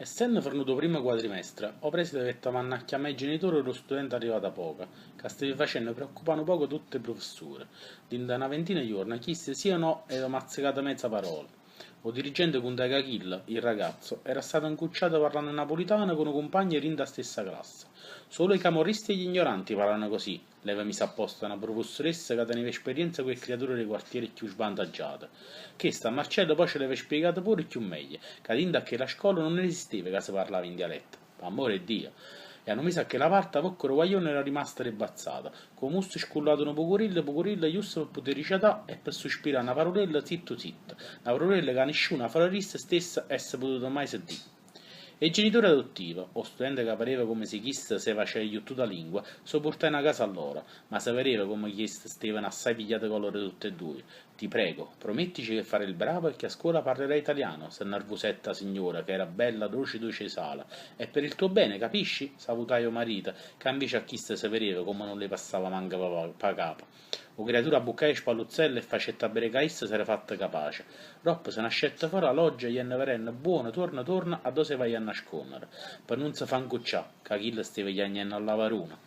Essenno fernuto 'o primmo quatrimestre, 'o preside avette mannà a chiammà 'e genitore d' 'o studente arrivato 'a poco, ca steva facenno preoccupà nu poco tutt' 'e prufessure. Dint'a na ventina 'e juorne chisti sì o no eva mazzecato meza parola. O dirigente cuntaje ca chillo, il ragazzo, era stato ncucciato parlanno napulitano cu nu cumpagno dint' 'a stessa classe. Solo i camorristi e gli ignoranti parlano così, l'eva miso a posto na prufessoressa ca teneva esperienza cu 'e criature d' 'e quartiere cchiù svantaggiate. Chesto a Marcello poi ce l'eva spiegato pure cchiù meglio, ca dint' a chella scola nun esisteva ca se parlava in dialetto, p'ammore 'e Dio! E a nu mese 'a chella parte 'a vocca d' 'o guaglione era rimasta rebbazzata, cu 'o musso scullato nu pucurillo pucurillo justo pe putè riciatà e pe suspirà na parulella zittu zitto, na parulella ca nisciuno 'a fora d'isso stesso 'esse pututo mai sentì. E genitori adottivi, 'o studente ca pareva comme si chisto s'eva agliuttuto 'a lingua, s' 'o purtajeno 'a casa lloro, ma se vereva comme chiste stevano assai pigliate collera tutt' 'e duje. Ti prego, promettici che farai il bravo e che a scuola parlerai italiano, s'annervusette 'a signora, ca era bella doce doce 'e sale. È per il tuo bene, capisci? S'avutaje 'o marito, ca invece a chisto se vereva comme nun le passava manco p' 'a capa. 'O criaturo abbuccaje 'e spalluzzelle e facette abberé ca isso s'era fatto capace. Doppo se n'ascette fora 'a loggia jenne verenno buono tuorno tuorno addò s'eva jì a nasconnere, pe nun se fa ncuccià, ca chillo steva chiagnenno a lavaruna.